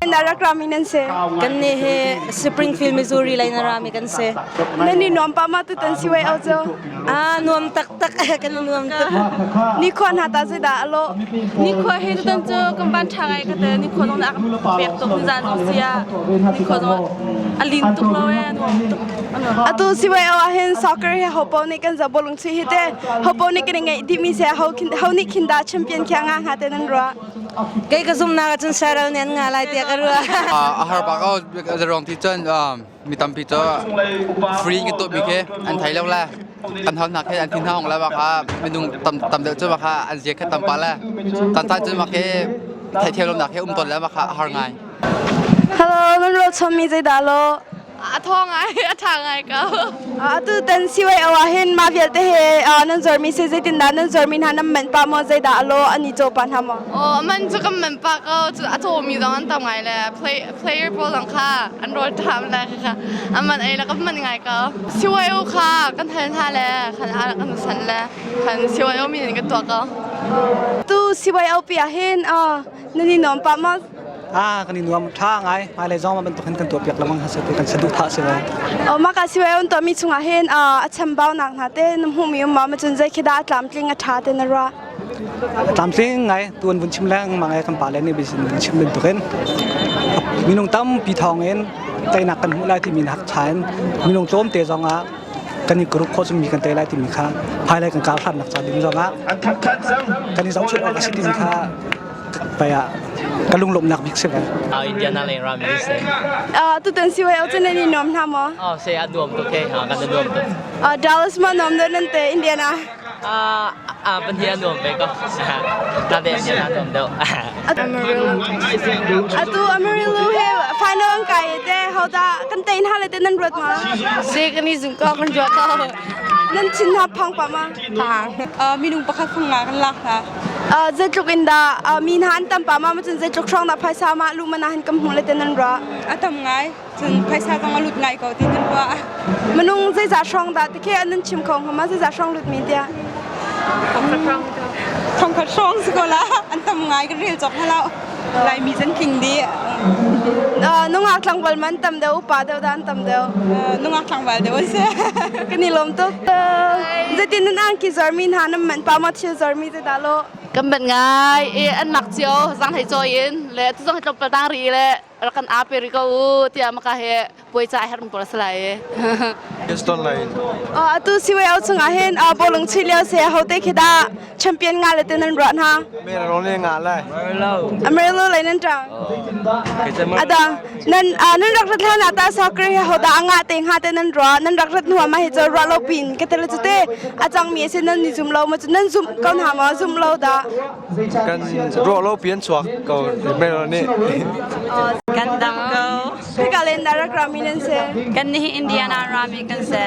Na rak rami nan si. Kan nih hi Springfield, Missouri lei na rami kan si. Nan ni nuam pa ma tutan si wai au cu. Ah nuam taktak kan nuam tuk. Ni khua hna ta zeidah alo? Ni khua hi tutan cu kan van tha ngai ka te ni khua zong na pek tuk ni zan zong sia ni khua zong a lin tuk lo e nuam tuk. Atu si wai au ah hin soccer hi hopo nih kan za bolung chui hi te hopo nih kan ngai dimi se ho ho nih khin da champion khia nga nga te nan rua. Kei ka zumnak ahcun Cheryl nih an nga lai tiah ka ruah. A har bak ko ruang ti cun mi tampi cu free kan tuahmi khi an thei lo le kan hal hna khi an thin hong le bak minung tam tam deuh cu bak an zia kha tam pa le tan tan cun bak khi theithiam lonak hi um ton le bak a har ngai. Hello, nan rual chom mi zeidah lo? A thaw ngai, a tha ngai ko. Atu tan siwai awa hin ma vialte he nan zormi se zeitindah nan zormi hna nan man pa maw zeidah alo ani chaw pa hna maw? Oh, man cu kan man pa ko. A caw mi zong an tam ngai le play, player pawl zong kha an rawl tham le kha an man ei le kan man ngai ko. Siwai o kha kan hal hna le khan a kan san le khan siwai o min kan tuah ko. Tu siwai o pi ah hin nan i nuam pa maw? Ah, kan i nuam tha ngai. Hmailei zong bantuk hin kan tuah piak lengmang hna seh kan saduh thah si ve. Oh, maka siwai on to mi chungah hin a chambau nak hna te na hmuh mi um ma ma cun zei khi dah tlamtling a tha te na ruah? Tlamtling ngai tuan vun chim lengmang ai kan pa le nih bisin vun chim bantuk in minung tampi thawng in teinak kan hmuh lai timi nak tha in minung tlawm te zong ah kan i group khawh mi kan tei lai timi kha hmailei kan kar hlannak ca ding zong ah kan i zohchunh awk a si timi kha Paya ka lunglawmhnak bik si ve. Indiana leng rami si. Tutan si wai au nan i nuam hna maw? Oh, se a nuam tuk ke. Kan a nuam tuk. Dallas ma nuam do nan te Indiana. Ah, ah pan hi a nuam ve ko. Ta de Indiana nuam deuh. Amarillo. Atu Amarillo he final an kai te hauda kan tein hale te nan ruat ma? Se kan i zum ko kan ruat ko. Nan chin ha phang pa ma? Phang. Minung pakhat phang nga kan lak hna. Zeitluk in dah mi hna an tam pa ma cun zeitluk hrawng dah phaisa ma lu mana han kam hmu le te nan ruah? A tam ngai. Cun phaisa zong a lut ngai ko ti nan ruah. Minung zeizah hrawng dah tikhe an chim kho hnga ma zeizah hrawng lut mi tiah? Thongkhat hrawng si ko la. An tam ngai kan rel cawk hna lo. Laimi zan tling dih. Nungak tlangval man tam deuh upa deuh dah an tam deuh? Nungak tlangval deuh an si. Kan i lawm tuk. Zeitin nan angki zormi hna nan man pa maw thil zormi te dah lo? Kan ban ngai i an mak cio zang hlei cawi in le tu zong hi tlawmpal tang ri le rak kan aa pe ri ko u tiah maka he puai ca herh pawl a lai. Houston line. Atu siwai au chungah hin bawlung chuih lio se hote khi dah champion nga le te nan ruah hna? Merlo le nga lai. Amarillo lai nan ṭang. Ada nan nan rak rat hlan ah ta soccer hi hoda anga te nga te nan ruah nan rak rat hnu ma hi cho ruah lo pin ka te le chu te a chang mi se nan ni zum lo ma chu nan zum ko hna ma zum lo da. Kan ruah lo pian chuak ko Merlo nih. Kan dam ko. Hika len dah rak rami nan si? Kan nih Indiana rami kan si.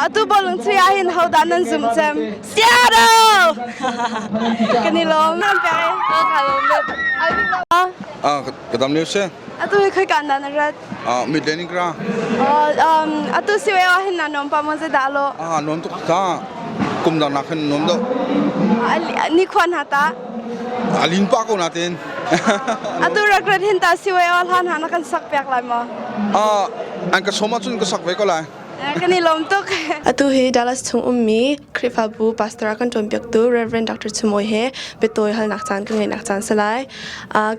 Atu bawlung chui ah hin hodah nan zum cem? Seattle! Kan i lawm. Nan pe. Ah, ka dam lio si. Atu hi khoi kan dah na rat? Ah, Midland in kra. Atu si we ah hin na nom pa mo ze dah lo. Ah, nom tuk ta. Kum dang nak hin nom do. Ni khuan ha ta. Alin pa ko na tin. Atu rak rat hin ta si wai hlan hna na kan sak piak lai maw? An ka som ahcun ka sak ve ko lai. Kan i lawm tuk. Atu hi Dallas chung ummi Khrihfabu pastor kan ṭawnpiaktu Reverend Dr. Chumawi he biatawi halnak caan kan ngeihnak caan si lai.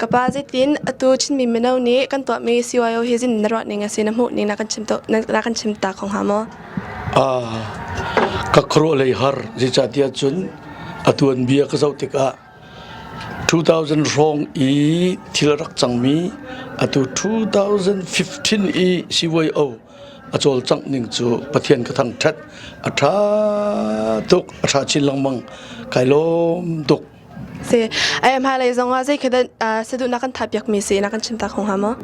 Ka pa zeitin atu Chinmi mino nih kan tuahmi CYO hi zin na ruah ning a si na hmuh ning na kan chim na kan chim ta kho hnga maw? Ka khuaruah lei har zeicahtiah cun atu an bia ka zoh tikah 2000 hrawng i thil a rak cangmi atu 2015 i CYO a cawlcangh ning cu Pathian ka thangṭhat a ṭha tuk a ṭha chin lengmang kai lawm tuk. Si ai hmailei zong ah zei khi dah saduhnak kan tha piakmi si na kan chim ta kho hnga maw?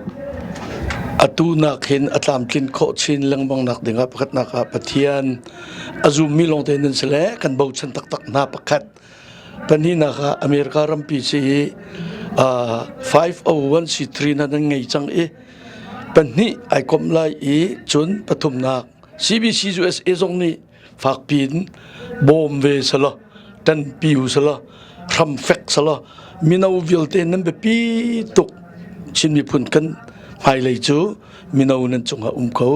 Atu nak hin a tlamtlin khawh chin lengmang nak dingah pakhatnak ah Pathian a zummi lawngte nan si le kan bochan taktak hna pakhat Pahnihnak ah America rampi si hi 501c3 na nan ngei cang i pahnih ai komh lai i cun pathumnak CBC USA zong nih fakpi in bawm ve selaw ṭanpi u selaw hram fek selaw mino vialte nan biapi tuk. Chin miphun kan hmailei cu mino nan cungah um ko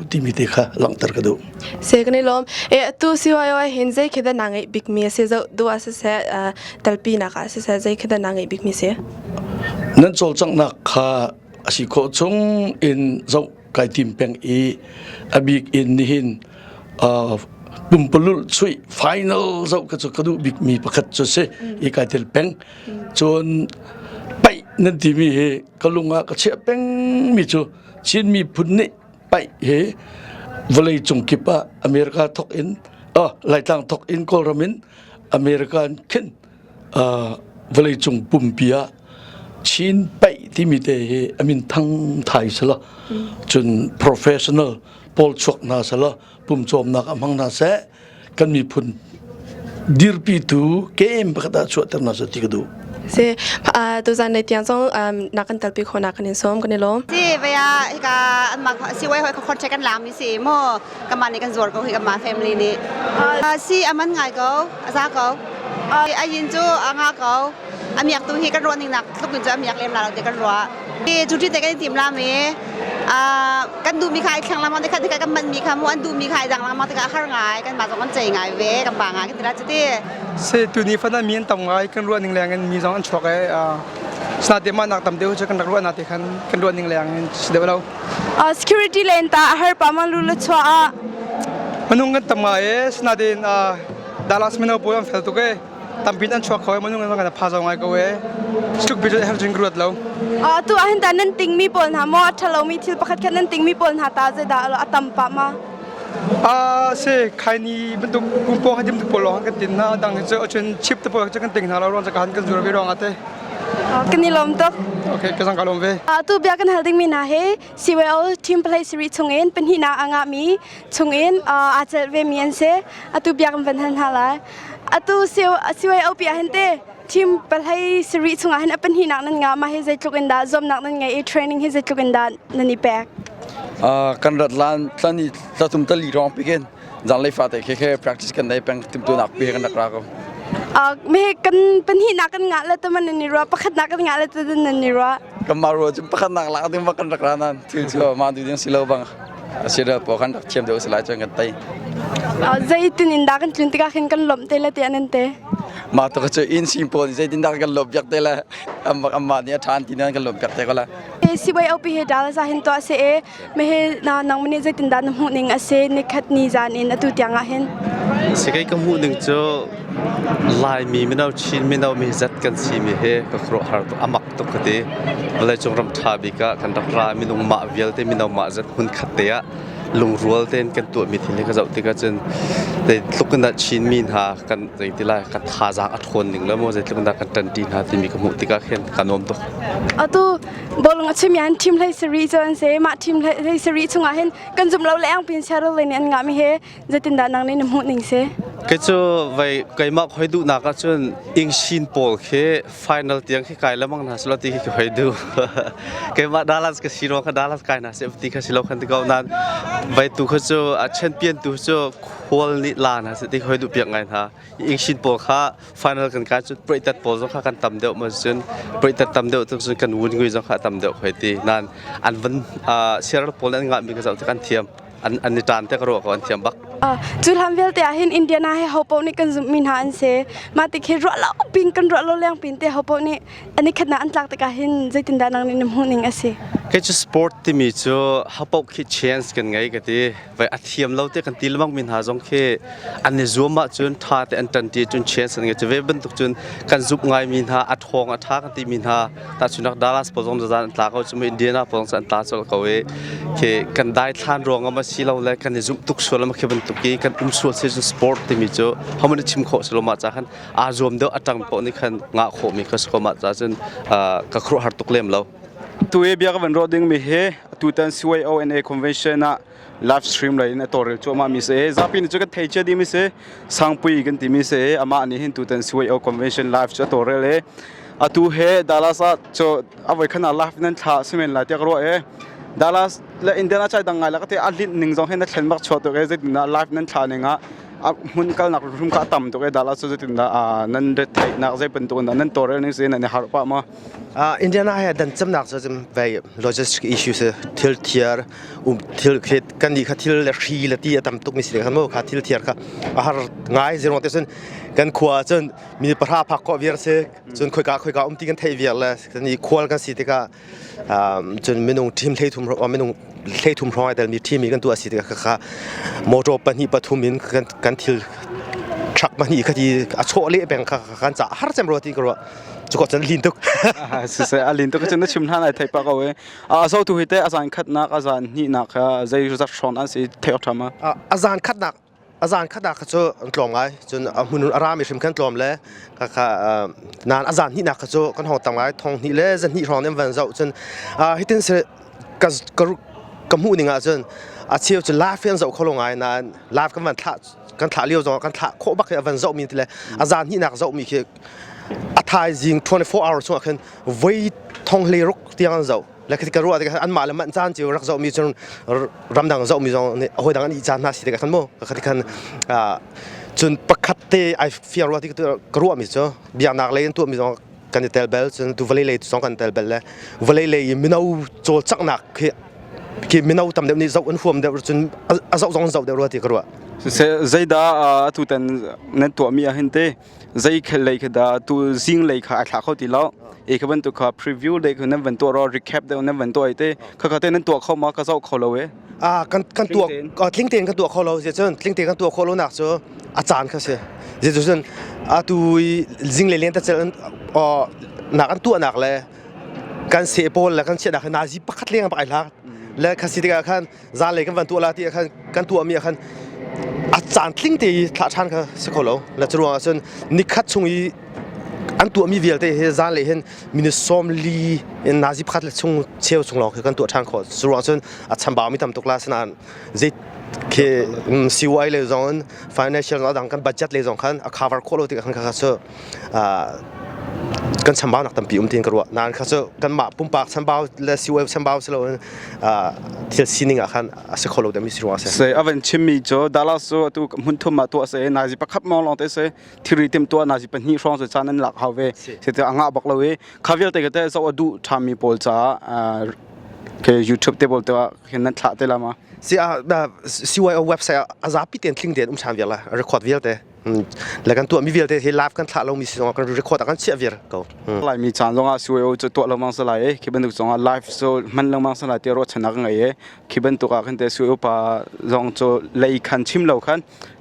timi te kha langhter ka duh. Se kan i lawm. E atu CYO ah hin zei khi dah naa ngeih bikmi a si zoh duh ah siseh talpi nak ah siseh zei khi dah naa ngeih bikmi si? Nan cawlcanghnak kha a si khawh chung in zoh kai tim peng i a bik in nihin pumpululh chuih final zoh ka cu ka duh bikmi pakhat cu si i kai tel peng. Cun paih nan timi hi ka lung ah ka chiah pengmi cu Chin miphun nih paih hi vawlei cung kip ah America thok in Laitlang thok in Kawlram in America in khin vawlei cung pumpi ah Chin paih timi te hi a min thang thai selaw cun professional pawl chuak hna selaw pumcawmnak a hmang hna seh kan miphun dirpitu game pakhat ah chuahter na ti ka duh. Si tuzan nei tiang zong na kan talpi kho na kan in sawm kan i lawm. Si vaya hika an ma si wai hoi ka contract kan lam mi si mo kama nih kan zuar ko hi kama family nih. Si aman ngai ko aza ko. Ayin cu anga ko. Amiak tu hi kan ruah ning nak tluk in cu amiak lem la lo te kan ruah. Cu ti te kan i tim la mi kan duhmi kha ai thleng lengmang te kha tikah kan manhmi kha mu an duhmi kha ai dang lengmang tikah a har ngai kan mah zong kan cei ngai ve kan pa ngai kan ti la cuti. Se tuni fan ah mi an tam ngai kan ruah ning leng in mi zong an chuak i sna mah nak tam deuh cu kan rak ruah na te khan kan ruah ning leng in si deuh lo. Security len ta a har pa ma lu le chua a. Manung kan tam ngai e sna Dallas mino pawl an fel tuk e. Tampi an chuak kho i minung kan pha zau ngai ko e. Tluk bi her jing ruat lo. Tu ahhin ta nan tingmi pawl hna maw a ṭhalomi thil pakhat khat nan tingmi pawl hna ta zeidah a tam pah ma? A si khaini bantuk pumpo hadim tu pawl lawng kan tin hna dang cu acun chip te pawl cu kan ting hna lo ruang kan kan zur ve ruang ate. Kan i lawm tuk. Okay, ka zang ka lawm ve. Tu bia kan hal dingmi hna hi CYO Team Play Series chungin pahnihnak a ngahmi chungin aa celh vemi an si. Atu bia kan van hal hna lai. Atu CYO pi ah hin te team palhei sarih chungah hin a pahnihnak nan ngah mah hi zeitluk in dah zuamnak nan ngei i training hi zeitluk in dah nan i pek? Kan rat lan tlan i tlatum tali rong pikin zanlei fate khe khe practice kan nei peng timtu nak pi kan rak ra ko. Me kan pahnihnak kan ngah le taman nan i ruah pakhatnak kan ngah le taman nan i ruah. Kan mah ruah cu pakhatnak lak ding bak kan rak ra nan thil cu mah du ding si lo bang asira po kan rak thiam deuh si lai chuan kan tei. Zeitin in dah kan tlun tikah khin kan lawmh te le ti anan te. Mah to cu in sing pawl zeitin dah kan lawmh piak te le amma amma nih a ṭhan ti nan kan lawmh piak te ko la. CYOP he Dallas ah hin tuah si e me he na nang mani zeitin dah na hmuh ning a si nikhat ni zan in atu tiang ah hin. Si kei ka hmuh ning cu Laimi mino Chin mino mi zat kan si mi hi ka khuaruahhar tuk amak tuk ka ti. Vawleicung ram ṭha bik ah kan rak ra minung mah vialte mino mah zat hmun khat te ah lungrual tein kan tuahmi thil hi ka zoh tikah cun zeitluk in dah Chinmi hna kan zeiti lai kan thazaang a ṭhawn ning le maw zeitluk in dah kan ṭanṭi hna timi ka hmuh tikah khin ka nuam tuk. Atu bawlung a chim yan team hlei sarih cu an si mah team hlei sarih chungah hin kan zum lo le ang pin Seattle lei nih an ngahmi he Zeitindah nang nih na hmuh ning si? Kei cu vei keimah khoi duhnak ahcun Ingsin pawl khi final tiang khi kai lemang hna selaw ti khi ka hoi duh. Keimah Dallas ka si ruang kha Dallas kai hna seh ti kha si lo khan ti ko nain vei tu kha cu a champion tu cu khual nih la hna seh ti ka hoi duh piak ngai hna. Ingsin pawl kha final kan kai cun preitat pawl zong kha kan tam deuh ma cun preitat tam deuh tuk cun kan wun ngui zong kha tam deuh khoi ti. Nain an van Sierra pawl an ngah mi ka zoh tik an thiam. An an i ṭan te ka ruah ko an thiam bak. Cu hlan vialte ah hin Indiana he hopo nih kan zumhmi hna an si. Mah tik hi ruah lo pin kan ruah lo leng pin te hopo nih an i khatnak an tlak tikah hin zeitindah nang nih na hmuh ning a si? Kei cu sport timi cu hapo khi chance kan ngei ka ti. Vai a thiam lo te kan ti lemang mi hna zong khi an i zuam ahcun ṭha te an ṭanṭi cun chance an ngei. Cu ve bantuk cun kan zumh ngai mi hna a ṭhawng a ṭha kan ti mi hna tahchunhnak Dallas pawl zong zan an tla ko cu Indiana pawl zong an tla colh ko i khi kan daithlan ruangah ma si lo le kan i zumh tuk sual ma khi bantuk i kan um sual si cun sport timi cu homan chim khawh si lo ma ca khan aa zuam deuh a ṭang poh nih khan ngah khawh mi kha si ko ma ca cun ka khuaruahhar tuk lem lo. Tu i bia ka van ruah ding mi hi tutan CYONA convention ah live stream lei in a tawlrel cuahmah mi si zapi nih cu kan thei cia dih mi si sangpui kan ti mi si amah nih hin tutan CYO convention live cu a tawlrel i atu he Dallas ah cu a voi khan ah live nan thla simen lai tiah ka ruah i Dallas le Indiana chai dang ngai la ka te a lint ning zong hin na thlen bak chuah tuk e zeitin dah live nan thla ning ah. A hmun kalnak hrum kha a tam tuk e Dallas cu zeitin dah nan retheihnak zei bantuk in dah nan tawlrel ning si nan i harh pah maw? Indiana he dan cemnak cu vei logistic issues thil thiar um thil khi kan nih kha thil le hri le ti a tam tuk mi si kha mo kha thil thiar kha a har ngai zero te cun kan khua cun mi pahra phak ko viar se cun khoika khoika um ti kan theih viar le kan i khual kan si tikah cun minung team 13 minung 13 hrawng ai telmi team i kan tuah si tikah kha motor pahnih pathum in kan thil truck pahnih kha ti a chawh leh peng kha kan ca har cem rua ti ka ruah cu ko cun lin tuk. Siseh a lin tuk cun na chim hlan ai thei pa ko e a so tu hi te a zan khatnak a zan hnihnak kha zei zat hrawn an si thei awk ṭha ma? A zan khatnak a zan khat ah kha cu an tlawm ngai cun a hmun a rami hrim khan tlawm le kha nan a zan hnihnak kha cu kan hong tam ngai thong hnih le zan hnih hrawng nih an van zoh cun hitin si ka ka hmuh ning ah cun a cheu cu live an zoh kho lo ngai nain live kan van thlah kan thlah lio zong kan thlah khawh bak hi a van zoh mi ti le a zan hnihnak zoh mi khi a thaizing 24 hour chungah khin voi thong hle ruk tiang an zoh le ka ruah tikah anmah le manh caan cio rak zohmi cun ramdang zohmi zong nih hawi dang an ih caan hna si tikah khan mu ka khan cun pakhat te ai fiang rua ti ka ruahmi cu biaknak lei in tuahmi zong kan i tel bel cun tu vawlei lei zong kan tel bel le vawlei lei i mino cawlcanghnak khi khi mino tam deuh nih zoh an huam deuh cun a zoh zong zoh deuh rua ti ka ruah. Zeidah atutan nan tuahmi ah hin te zei khel lei kha dah tu zing lei kha a thla kho ti lo e kha bantuk kha preview lei kha nan van tuah ro recap deuh nan van tuah te kha kha te nan tuah kho ma ka zoh kho lo e. Ah kan kan tuah tling tein kan tuah kho lo si cun tling tein kan tuah kho lo nak cu a caan kha si je cun atu zing le len ta cel nak an tuah nak le kan se pawl le kan chiah nak nazi pakhat leng bak ai hla le kha si tikah khan zan lei kan van tuah la ti khan kan tuah mi khan a caan tling te i thlah ṭhan kha si kho lo la cu ruangah cun nikhat chung i an tuahmi vialte hi zan lei hin minute 40 in nazi pakhat le chung cheu chung lawng khi kan tuah ṭhan khawh cu ruangah cun a chambau mi tam tuk la sinain zei khi CY le zong in financial dang kan budget le zong khan a cover khawh lo tikah khan kha cu kan chambaunak tampi um tiin ka ruah nain kha cu kanmah pumpak chambau le COF chambau si loin thil sining ah khan a si kho lo deuhmi si ruangah a si. Se a van chimmi cu Dallas cu atu hmun thum ah tuah se nazi pakhat mong lawng te se thiri tim tuah nazi pahnih hrawng cu caan an lak hau ve se te a ngah bak lo i kha vialte ka te zo a duh ṭhami pawl caah ke YouTube te pawl te ah hin nan thlah te la ma. Si a CYO website a zapi ten tling tein um ṭhan vial la record vialte. Le kan tuahmi vialte hi live kan thlah lomi si zongah kan record ah kan chiah viar ko. Laimi caan zongah CYO cu tuah lengmang si lai i khi bantuk zongah live cu hman lengmang si lai ti ruahchannak ka ngei i khi bantuk ah khan te CYO pa zong cu lei khan chim lo khan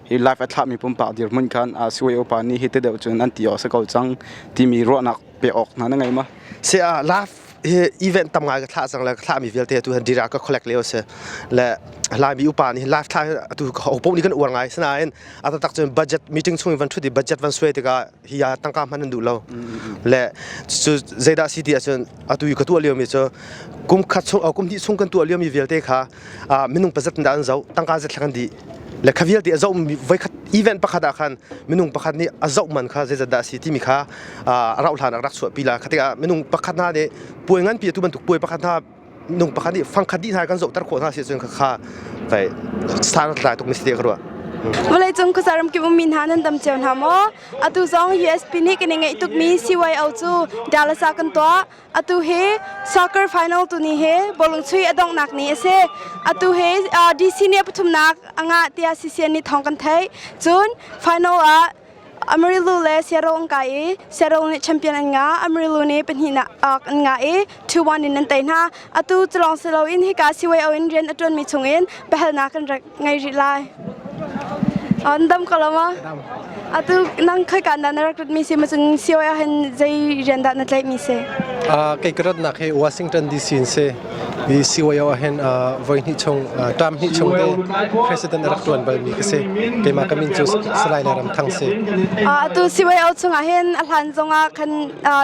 hi live a thlahmi pumpak dirhmun khan CYO pa nih hi te deuh cun an ti awk si ko cang timi ruahnak pe awk hna na ngei ma? Si ah live hi event tam ngai ka thlah cang le ka thlahmi vialte atu han dira ka collect lio si le Laimi upa nih live thla atu opo nih kan uar ngai sinain a taktak cun budget meeting chung in van thut i budget van suai tikah hi ah tangka hman an duh lo le cu zeidah si ti ahcun atu i ka tuah liomi cu kum khat chung kum hnih chung kan tuah liomi vialte kha minung pazat in dah an zoh tangka zat thla kan dih le kha vialte a zoh voikhat event pakhat ah khan minung pakhat nih a zoh man kha zeizat dah a si timi kha a rauh hlan ah rak chuahpi la kha tikah minung pakhat hna nih puai nganpi atu bantuk puai pakhat hna minung pakhat nih fangkhat dih hna kan zohter khawh hna si cun kha vai san tlai tuk mi si te ka ruah. Vawleicung khuasa ramkip ummi hna nan dam cio hna maw? Atu zong USP nih kan i ngeih tukmi CYO cu Dallas ah kan tuah. Atu hi soccer final tuni hi bawlung chuih a donghnak ni a si. Atu hi DC nih a pathumnak a ngah tiah CCN nih thawng kan theih. Cun final ah Amarillo le Seattle an kai i Seattle nih champion an ngah. Amarillo nih pahnihnak an ngah i 2-1 in an tei hna. Atu cu lawng si loin hika CYO in rian a ṭuanmi chungin biahalnak kan rak ngei rih lai. An dam ko lo ma? Atu nang khoika dah na rak ratmi si ma cun CYO hin zei rian dah na tlaihmi si? Kei ka ratnak hi Washington DC in si. Hi CYO ah hin voi hnih chung term hnih chung te president a rak ṭuan balmi ka si. Keimah ka min cu Salai Ram Thang si. Atu CYO chungah hin a hlan zongah khan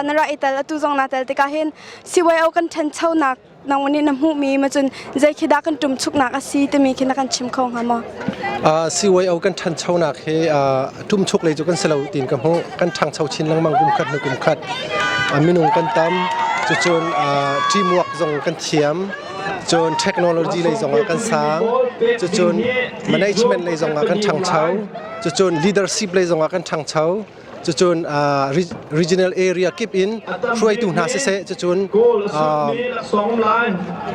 na rak i tel atu zong naa tel tikah hin CYO kan ṭhanchonak nang nih na hmuhmi ma cun zei khi dah kan ṭumchuknak a si timi khi na kan chim kho hnga maw? CYO kan ṭhanchonak hi ṭumchuk lei cu kan si lo tiin ka hmuh. Kan ṭhangcho chin lengmang kum khat hnu kum khat. Minung kan tam, cucun teamwork zong kan thiam, cun technology lei zongah kan sang, cucun management lei zongah kan ṭhangcho. Cucun leadership lei zongah kan ṭhangcho. Cucun regional area kip in hruaitu hna siseh cucun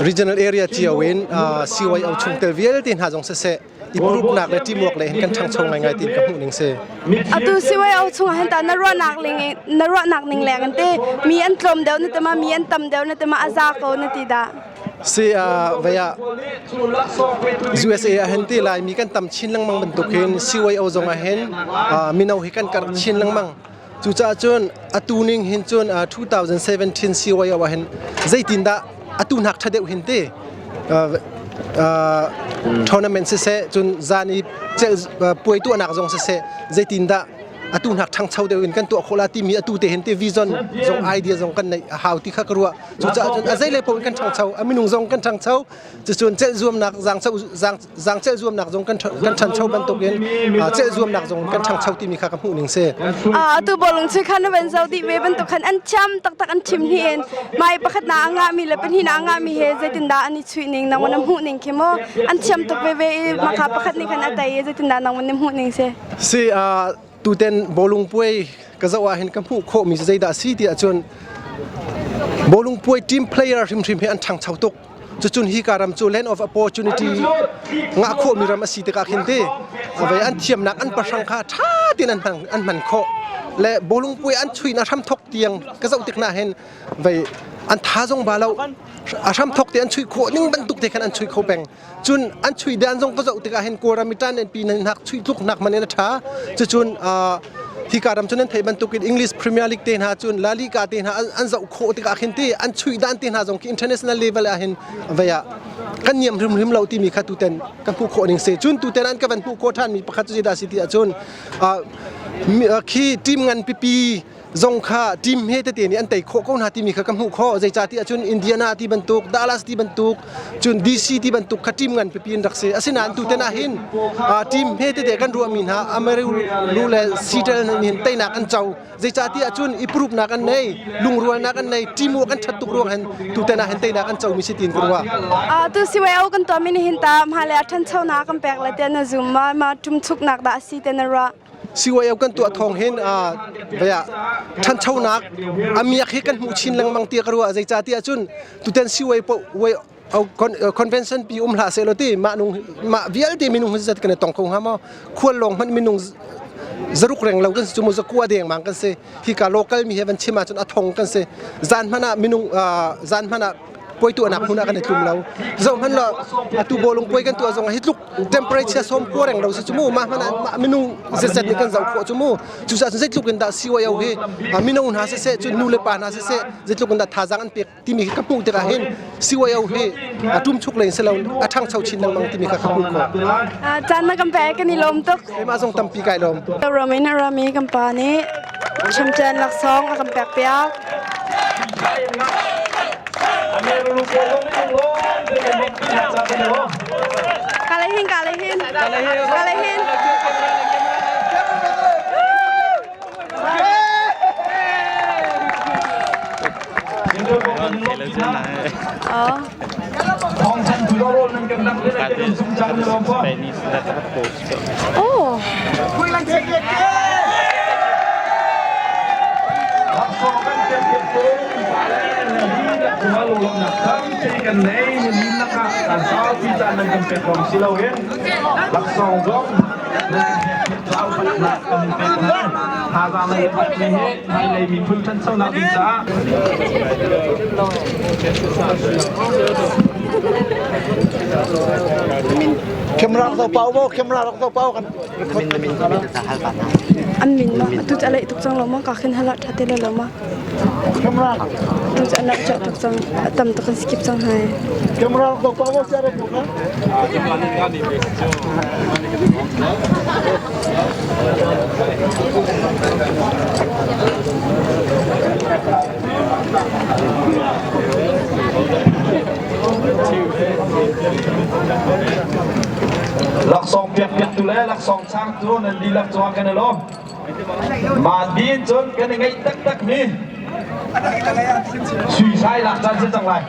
regional area cio in CYO chungtel vialte hna zong siseh i prupnak le teamwork le hin kan ṭhangcho ngaingai tiin ka hmuh ning si. Atu CYO chungah hin ta na ruahnak ling na ruahnak ning leng in te mi an tlawm deuh na tema mi an tam deuh na tema a za ko na ti dah. Si vei ah USA ah hin ti Laimi kan tam chin lengmang bantuk hin CYO zong ah hin mino hi kan karh chin lengmang. Cucaah cun atu ning hin cun 2017 CYO ah hin zeitindah atu hnak ṭha deuh hin ti tournament siseh cun zan i puai tuahnak zong siseh zeitindah atu hnak ṭhangcho deuh in kan tuah khawh la timi atu te hin ti vision zong idea zong kan neih a hau ti kha ka ruah. Cucaah cun a zeilei paoh in kan ṭhangcho, a minung zong kan ṭhangcho, cucun celh zuamnak zaang celh zuamnak zong kan ṭhancho bantukin celh zuamnak zong kan ṭhangcho timi kha ka hmuh ning si. Atu bawlung chui khan na van zo dih ve bantuk khan an thiam taktak an thim hi in mai pakhat na a ngahmi le pahnih na a ngahmi he zeitindah an i chuih ning nang na hmuh ning khi mu an thiam tuk veve i maka pakhat nih khan a tei i zeitindah nang na hmuh ning si. Si tuten bawlung puai ka zoh ah hin ka hmuh khawhmi cu zeidah a si ti ahcun bawlung puai team player hrimhrim hi an ṭhangcho tuk. Cucun hi ka ram cu land of opportunity ngah khawhmi ram a si tikah khin ti avei an thiamnak an pahrang kha ṭha tein an hman an hman khawh le bawlung puai an chuih na hram thok tiang ka zoh tik na hin vei an tha zong ba lo a hram thok te an chuih khawh ning bantuk te khan an chuih kho peng cun an chui dan zong ka zoh tikah hin Kawlram i ṭan pi nan hnak chui tluk nak man in a ṭha cucun hika ram cun nan theih bantukin English Premier League te hna cun La Liga te hna an zoh khawh tikah khin ti an chui dan te hna zong khi international level ah hin vei ah kan niam hrimhrim lo timi kha tuten kan hmuh khawh ning si cun tuten an ka van hmuh khawh ṭhan mi pakhat cu zeidah si ti ahcun khi team ngan pipi zong kha team he tete nih an tei khawh ko hna timi kha ka hmuh khawh zeicahtiah cun Indiana ti bantuk Dallas ti bantuk cun DC ti bantuk kha team ngan pipi in rak si asinain tuten ah hin team he tete kan ruahmi hna Amarillo le Seattle nih hin teinak an co zeicahtiah cun i prupnak an nei lungrualnak an nei teamwork an ṭhat tuk ruang hin tuten ah hin teinak an comi si tiin ka ruah. Tu CYO kan tuahmi nih hin ta hmailei ah ṭhanchonak kan pek lai tiah na zum ma ma ṭumchuknak dah a si tiah na ruah? CYO kan tuah thawng hin vea ṭhanchonak a miak hi kan hmuh chin lengmang ti ka ruah zeicahtiah cun tuten CYO convention pi um hlah sehlaw ti mah nung mah vialte minung hi zat kan i tong kho hnga maw khual lawng hmanh minung zaruk reng lo kan si cu mu zakua deng mang kan si hika local mi he van chim ahcun a thong kan si zan hmanh ah minung zan hmanh ah puai tuahnak hmun ah kan i tlum lo zoh hmanh law atu bawlung puai kan tuah zong hi tluk temperature som kua reng lo si cu mu mah hmanh ah mah minung zetzet nih kan zoh khawh cu mu cucaah cun zeitluk in dah CYO hi mino hna siseh cun nu le pa hna siseh zeitluk in dah thazaang an pek timi hi ka hmuh tikah hin CYO hi a ṭumchuk lei si lo a ṭhangcho chin lengmang timi kha ka hmuh khawh. Caan na kan pek kan i lawm tuk. Keimah zong tampi kai lawm. Romain Rami kan pa nih champion laksawng a kan pek piak. Kalehin, kalehin. Kalehin. Oh. Oh. Camera rak zoh pau maw camera rak zoh pau kan An min ma atu cu a leih tuk cang lo ma ka khin hala tha te lo ma camera atu cu an rak tuk cang a tam tuk kan skip cang hai camera rak zoh pau maw sia rak ka Laksawng piakpiaktu le laksawng changtu nan dihlak cungah kan i lawm. Mah din cun kan i ngeih taktakmi sui sai lak caan si cang lai.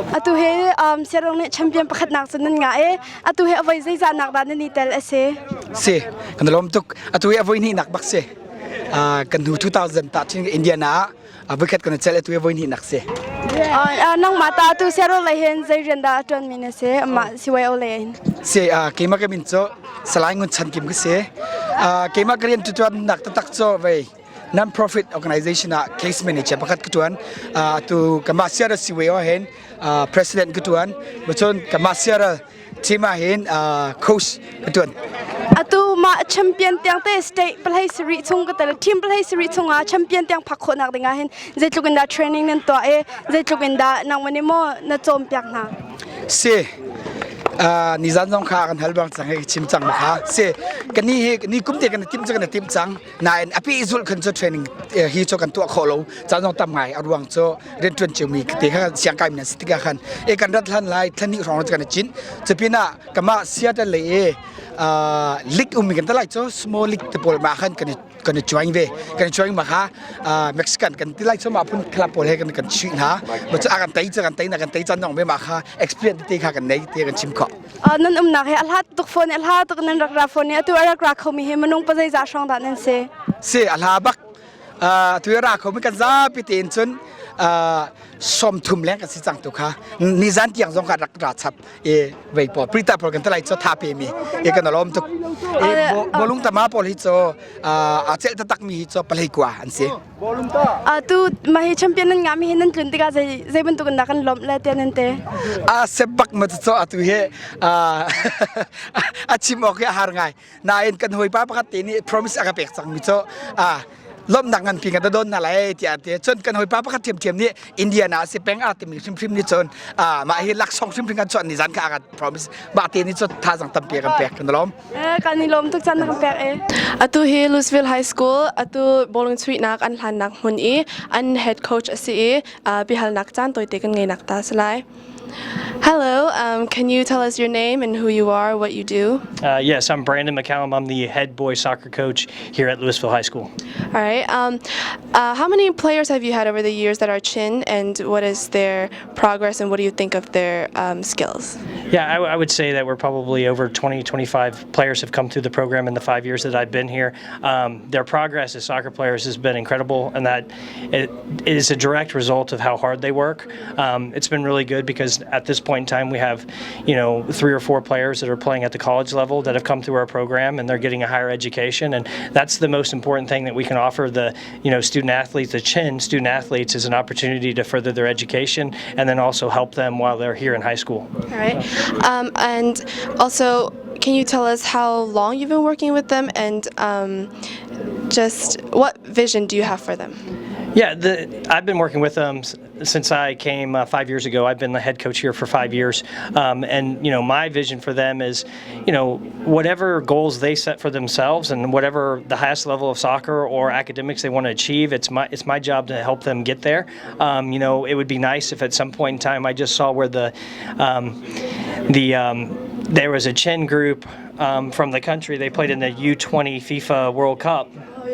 Atu hi Siarong nih champion pakhatnak cu nan ngah i atu hi avoi zeizah nak dah nan i tel a si? Si, kan lawm tuk. Atu hi avoi hnihnak bak si. Kan hnu 2000 ta chin Indiana ah voikhat kan i cel atu hi voi hnihnak si. Nangmah ta atu Siarong lei hin zei rian dah a ṭuan mi na si? Amah CYO lei hin. Si, keimah ka min cu Salai Ngun Chan Kim ka si. Keimah ka rian ṭuan nak taktak cu vei non-profit organization ah case manager pakhat ka ṭuan. Atu kanmah Sierra CYO hin president ka ṭuan. Cun kanmah Sierra team ah hin coach ka ṭuan. Atu mah champion tiang te state palhei sarih chung ka tel team palhei sarih chung ah champion tiang phak khawh nak ding ah hin zeitluk in dah training nan tuah i zeitluk in dah nangmah nih maw na cawnpiak hna? Si nizan zong kha kan hal bang cang hei chim cang kha si kani hi ni kum te kan tim cu kan tim cang nain a pi zulh khan cu training hi cu kan tuah khawh lo caan zong tam ngai a ruang cu rianṭuan ciomi te kha siang kai mi si tikah khan e kan rat hlan lai thlan hnih hrawng kan cin cupinah kama Seattle lei e league ummi kan talai cu small league te pawl ma khan kan kan i join ve kan i join ma kha Mexican kan ti lai cu ma phun club pawl he kan kan chuih hna ma cu a kan tei cu kan tei na kan tei chan nong ve ma kha experience te kha kan nei te kan chim khawh Nan umnak hi a hlat tuk fawn i a hla tuk nan rak ra fawn i atu a rak ra khomi hi minung pa zeizah hrawng dah nan si? Si a hla bak tu ra khomi kan zapi tein cun 30 leng kan si cang tu kha nizan tiang zong kha rak ra chap e vei pawl prita pawl kan talai cho tha pe mi e kan alom tuk e bolung tama pawl hi cho a cel taktak mi hi cho palei kwa an si Atu mah hi champion nan ngah mi hi nan tlun tikah zei zei bantuk in dah kan lawmh le tiah nan te? A sep bak ma cu atu hi a chim awk hi a har ngai. Nain kan hawipa pakhat te nih promise a ka pek cang mi cu lawmhnak nganpi kan don na lai tiah ti. Cun kan hawipa pakhat ṭhiamṭhiam nih Indiana a si peng a timi hrimhrim nih cun mah hi laksawng hrimhrim kan chuah ni zan kha a kan promise. Mah te nih cun thazang tampi a kan pek kan lawm. Kan i lawm tuk caan na kan pek e. Atu hi Louisville High School atu bowling chuihnak an hlannak hmun i an head coach a si i biahalnak caan tawite kan ngeinak ta si lai. Hello, can you tell us your name and who you are, what you do? Yes, I'm Brandon McCallum. I'm the head boys soccer coach here at Louisville High School. All right. How many players have you had over the years that are Chin, and what is their progress, and what do you think of their skills? Yeah, I would say that we're probably over 20, 25 players have come through the program in the 5 years that I've been here. Their progress as soccer players has been incredible, and that it is a direct result of how hard they work. It's been really good because at this point in time we have, 3 or 4 players that are playing at the college level that have come through our program, and they're getting a higher education, and that's the most important thing that we can offer the, student athletes, the Chin student athletes, is an opportunity to further their education and then also help them while they're here in high school. All right. And also, can you tell us how long you've been working with them and just what vision do you have for them? Yeah, I've been working with them since I came 5 years ago. I've been the head coach here for 5 years, and my vision for them is, whatever goals they set for themselves and whatever the highest level of soccer or academics they want to achieve, it's my job to help them get there. It would be nice if at some point in time I just saw where the there was a Chin group from the country. They played in the U20 FIFA World Cup.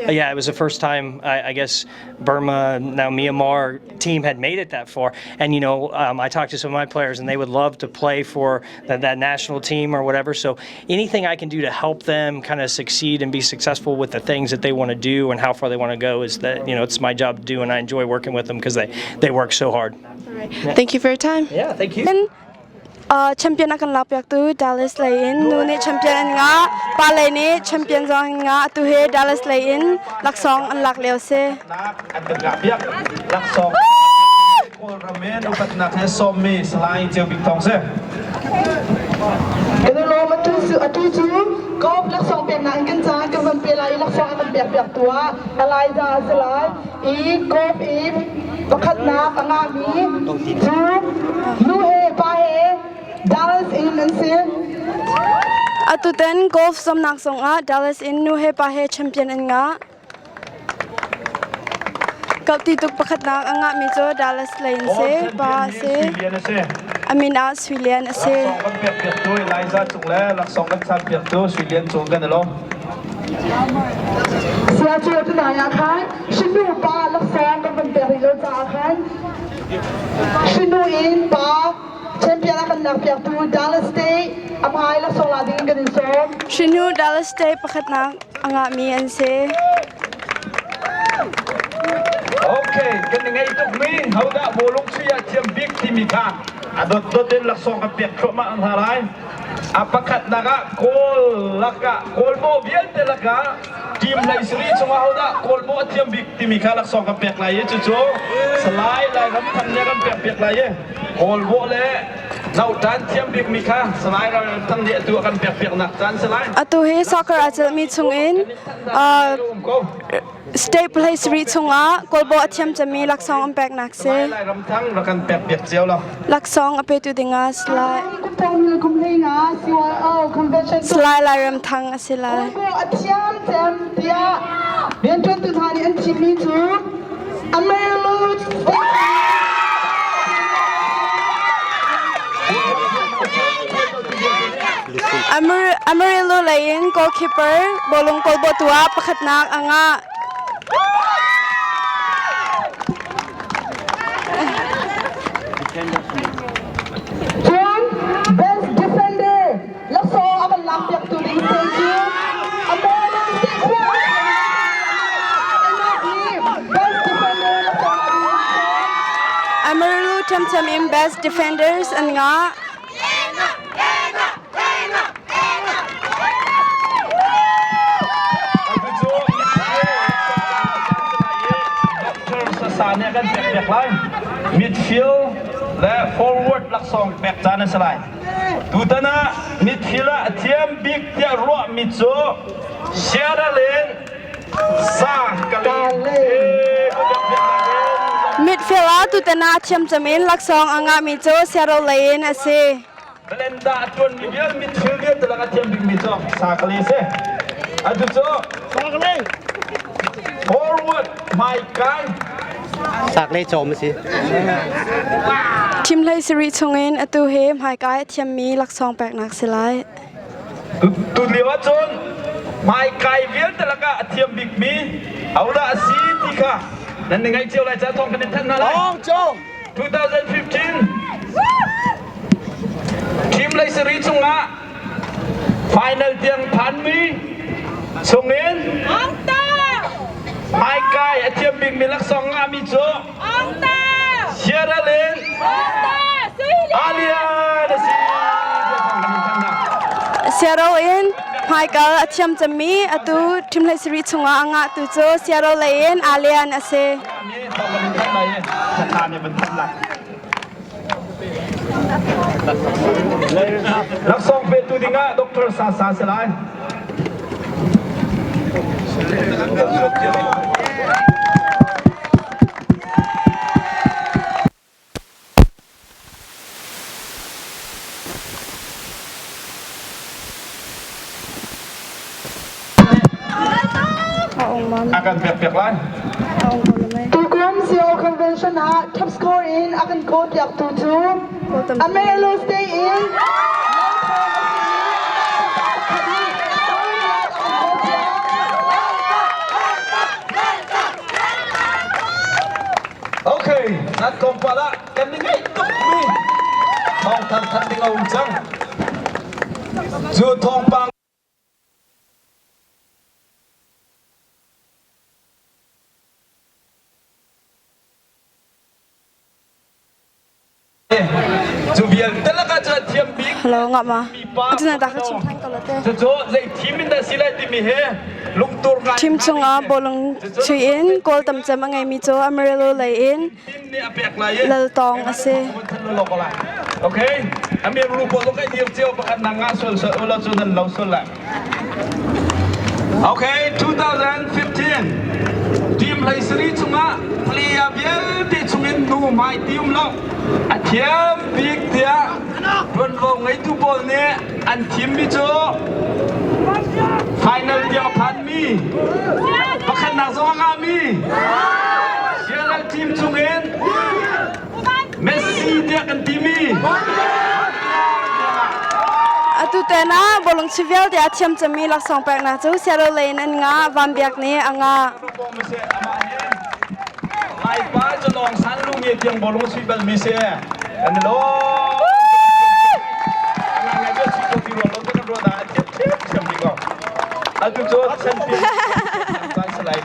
Yeah, it was the first time I guess Burma, now Myanmar team had made it that far. And I talked to some of my players, and they would love to play for that national team or whatever. So anything I can do to help them kind of succeed and be successful with the things that they want to do and how far they want to go is that it's my job to do, and I enjoy working with them because they work so hard. All right. Yeah. Thank you for your time. Yeah, thank you. Champion a kan lakpiaktu Dallas lei in nu nih champion an ngah, pa lei nih champion zong an ngah. Atu hi Dallas lei in laksawng an lak lio si. An kan lakpiak laksawng Kawlram in upatnak he sawmmi Salai Ceu Bik Thawng si. Kan i lawm atu atu cu Kawp laksawng peknak in kan ca kan van pe lai i laksawng a kan pek piak tu ah Elijah a si lai i Kawp i pakhatnak a ngahmi cu nu he pa he. Dallas in an si. Atutan golf zuamnak zongah Dallas in nu he pa he champion an ngah. Kauhti tuk pakhatnak a ngahmi cu Dallas lei in si, pa a si. A min ah Sui Lian a si. Laksawng kan pek piaktu Eliza cung le laksawng kan chan piaktu Sui Lian cung kan i lawm. Sia cu tunai ah khan Shinu pa laksawng kan van pek rih lo caah khan Shinu in pa champion a kan lak piaktu Dallas State a hmai laksawng la ding in kan in sawm. Shinu Dallas State pakhatnak a ngahmi an si. Okay, kan i ngaih tukmi hodah bawlung chuih ah thiam bik timi kha a dotdot in laksawng kan pek thluahmah hna lai. A pakhatnak ah Kawl lakah Kawl maw vialte lakah team hlei sarih chungah hodah Kawl maw a thiam bik timi kha laksawng kan pek lai i cucu Salai Lairam Thang nih a kan pek piak lai i Kawl bawh le Nautan thiam bikmi kha Salai Lairam Thang nih atu a kan pek piaknak caan si lai. Atu hi soccer aa celhmi chungin state play sarih chungah kawlbawh a thiam cemmi laksawng an peknak si. Lairam Thang rak kan pek piak cio lo. Laksawng a petu dingah Salai Salai Lairam Thang a si lai. A thiam cem tiah rianṭuantu hna nih an thimmi cu Amarillo Amarillo lei in goalkeeper bawlung kawlbawhtu ah pakhatnak a ngah. Cun best defender laksawng a kan lakpiaktu ding te cu Amarillo State Best defender laksawng a ding Amarillo ṭhiamṭhiam in best defenders an ngah. Doctor Sasa nih a kan pek piak lai. Midfield le forward laksawng pek caan a si lai. Tutan ah midfield ah a thiam bik tiah ruahmi cu Sierra Leone Sa Kale. Midfield ah tutan ah a thiam cem in laksawng a ngahmi cu Sierra Leone a si. Blenda a ṭuanmi vial midfield vialte lak a thiam bikmi cu Sakale a si. Atu cu forward hmaikai Saklei cawm a si. Thimhlei sarih chungin atu hi hmaikai a thiammi laksawng peknak si lai. Tu lio ahcun hmaikai vialte lakah a thiam bikmi ahodah a si ti kha nan i ngaih cio lai caah thawng kan in thanh hna lai. 2015 Team lei sarih chungah final tiang phanmi chungin hmaikai a thiam bikmi laksawng ngahmi cu Sierra Leone Alian a si. Sierra in hmaikal a thiam cemmi atu team hlei sarih chungah a ngahtu cu Sierra lei in Alian a si. Laksawng petu dingah Dr. Sasa si lai. A kan pek piak lai. Tukum CO Convention ah top score in a kan goal piaktu cu Amarillo State in Okay, nan tlawmpal ah kan i ngaih tukmi thawngthang than ding a um cang. Cu thawngpang Cu vialte lakah cun a thiam bik Hello, ngah ma? Atu na ta ka chim than ko la te. Cucu zei thim in dah si lai timi hi lungtur ngai Team chungah bawlung chui in goal tam cem a ngeimi cu Amarillo lei in Laltawng a si. Okay, Amir ru pawl zong kai dir cio pakhat na nga sual sual ula cu nan lo sual lai. Okay, 2015 team hlei sari chungah player vialte chungin chungin nu hmai ti um lo a thiam bik tiah ṭuanvo ngeitu pawl nih an thimmi cu final tiang a phanmi pakhatnak zong a ngahmi Sialal team chungin Messi tiah kan timi Atu te na bawlung chi vialte a thiam cemmi laksawng peknak cu Seattle lei in an ngah Van Biak nih a ngah. Laipa cu lawng san lu nge tiang bawlung sui bal mi si kan lo Atu cu champion kan salai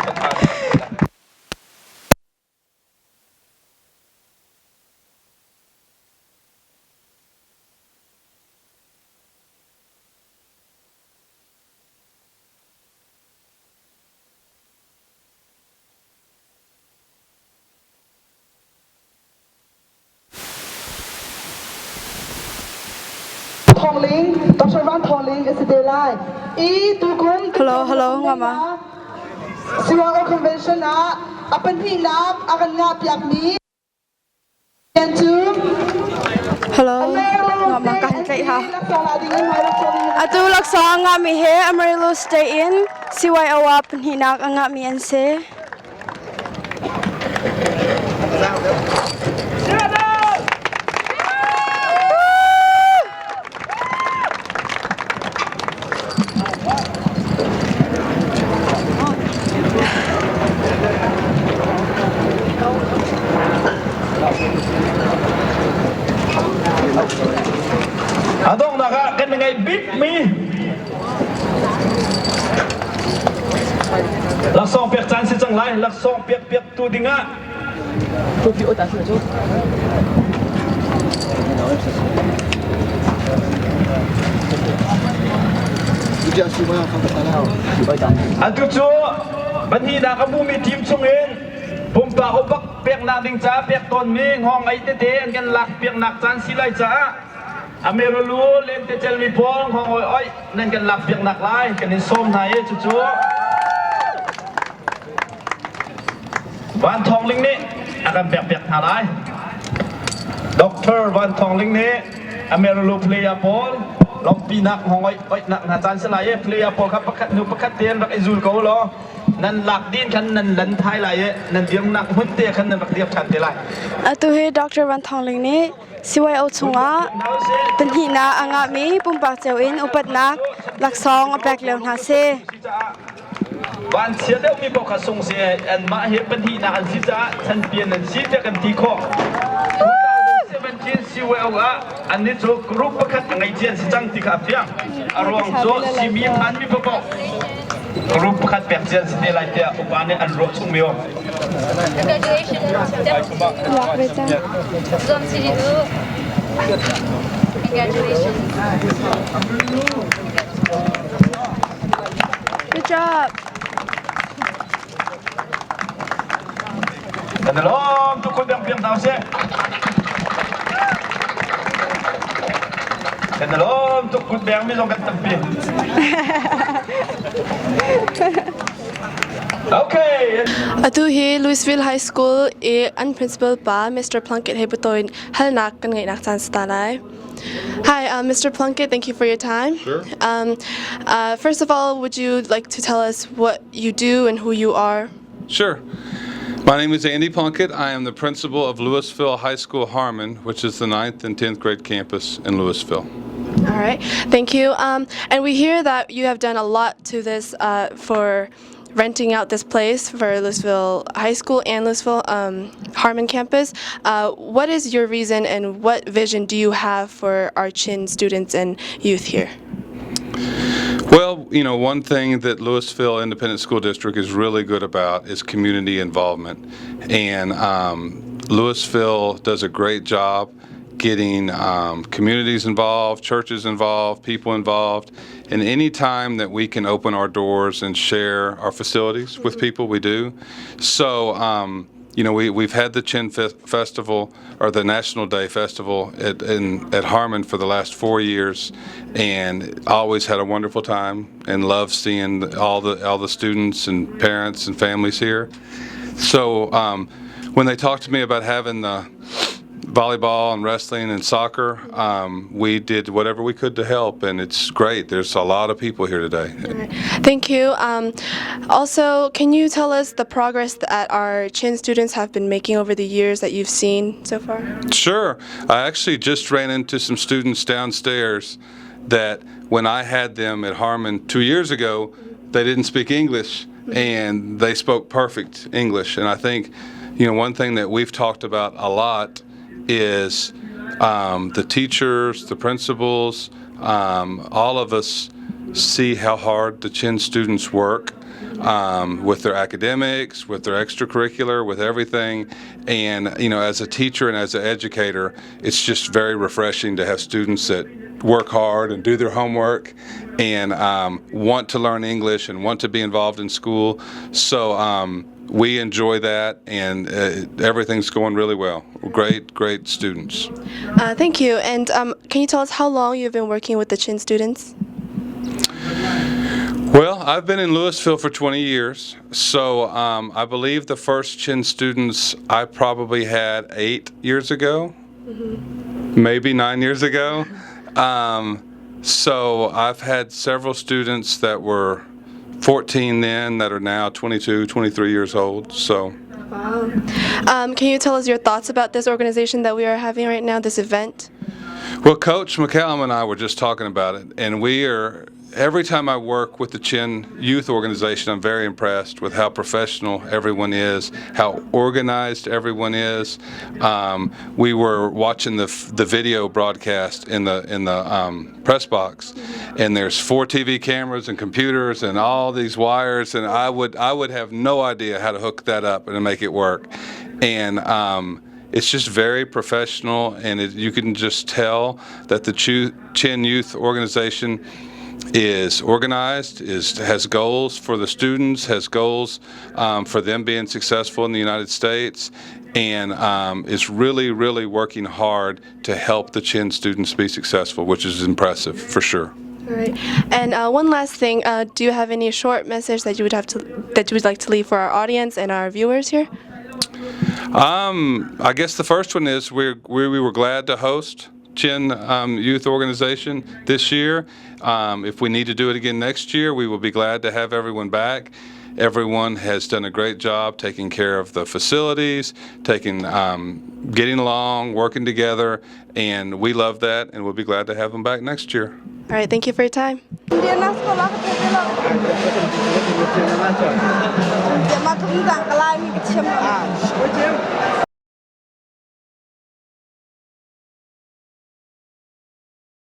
Thawng Ling, Dr. Van Thawng Ling a si te lai. I tukum Hello, hello, ngama. CYO Convention ah a pahnihnak a kan ngah piakmi cu Hello, ngama ka han tlaih ha. Atu laksawng a ngahmi he Amarillo State in CYO ah pahnihnak a ngahmi an si. A donghnak ah kan ngeih bikmi Laksawng pek caan si cang lai. Laksawng pek piak tu dingah Atu cu pahnihnak a hmumi team chungin pumpak upak peknak ding caah pek tawnmi ngawng ei tete an kan lak piaknak caan si lai caah Amerulu lentecelmi pawl ngawng oi oi nan kan lak piaknak lai kan in sawm hna i cucu Van Thawng Ling nih a kan pek piak hna lai. Dr. Van Thawng Ling nih Amarillo player pawl lawmhpinak hong oihnak hna caan si lai i player pawl kha pakhat hnu pakhat tein rak i zul ko law nan lak din khan nan lan thai lai i nan dirnak hmun te khan nan rak dir ṭhan te lai. Atu hi Dr. Van Thawng Ling nih CYO chungah pahnihnak a ngahmi pumpak cio in upatnak laksawng a pek lio hna si. Vanchia deuhmi paoh kha sung si anmah hi pahnihnak an si caah champion an si tiah kan ti khawh. 2017 CYO ah annih cu group pakhat a ngei cia an si cang ti kha a fiang. A ruang cu simi phanmi paohpaoh group pakhat pek cia an si te lai tiah upa nih an ruah chungmi um. Congratulations. Congratulations. Good job. Kan lawm tuk kun dang piang hna usih. Kan lawm tuk kun dang mi zong kan tampi. Okay. Atu hi Louisville High School i an principal pa Mr. Plunkett he butoin halnak kan ngeihnak caan si ta lai. Hi, Mr. Plunkett, thank you for your time. Sure. First of all, would you like to tell us what you do and who you are? Sure. My name is Andy Plunkett. I am the principal of Louisville High School Harmon, which is the 9th and 10th grade campus in Louisville. All right, thank you. And we hear that you have done a lot to this for renting out this place for Louisville High School and Louisville Harmon campus. What is your reason and what vision do you have for our Chin students and youth here? Well, you know, one thing that Louisville Independent School District is really good about is community involvement. And Louisville does a great job getting communities involved, churches involved, people involved. And any time that we can open our doors and share our facilities with people, we do. So, we've had the Chin Festival or the National Day Festival at Harmon for the last 4 years, and always had a wonderful time and love seeing all the students and parents and families here. So. when they talked to me about having the volleyball and wrestling and soccer, we did whatever we could to help, and it's great. There's a lot of people here today. Thank you. Also, can you tell us the progress that our Chin students have been making over the years that you've seen so far? Sure. I actually just ran into some students downstairs that when I had them at Harmon 2 years ago, they didn't speak English and they spoke perfect English. And I think one thing that we've talked about a lot is the teachers, the principals, all of us see how hard the Chin students work with their academics, with their extracurricular, with everything. And as a teacher and as an educator, it's just very refreshing to have students that work hard and do their homework and want to learn English and want to be involved in school. So we enjoy that, and everything's going really well. Great, great students. Thank you. And can you tell us how long you've been working with the Chin students? Well, I've been in Louisville for 20 years, so I believe the first Chin students I probably had 8 years ago, maybe 9 years ago. So I've had several students that were 14 then that are now 22, 23 years old. So Wow. Can you tell us your thoughts about this organization that we are having right now, this event? Well, Coach McCallum and I were just talking about it, and we are every time I work with the Chin Youth Organization, I'm very impressed with how professional everyone is, how organized everyone is. We were watching the video broadcast in the press box, and there's four TV cameras and computers and all these wires, and I would have no idea how to hook that up and to make it work, and. It's just very professional, and you can just tell that the Chin Youth Organization is organized, is has goals for the students, has goals for them being successful in the United States, and is really, really working hard to help the Chin students be successful, which is impressive for sure. All right. And one last thing, do you have any short message that you would like to leave for our audience and our viewers here? I guess the first one is we were glad to host Chin Youth Organization this year. If we need to do it again next year, we will be glad to have everyone back. Everyone has done a great job taking care of the facilities, getting along, working together, and we love that, and we'll be glad to have them back next year. All right. Thank you for your time. Mah thum dang ka lai mi ka thiam lo.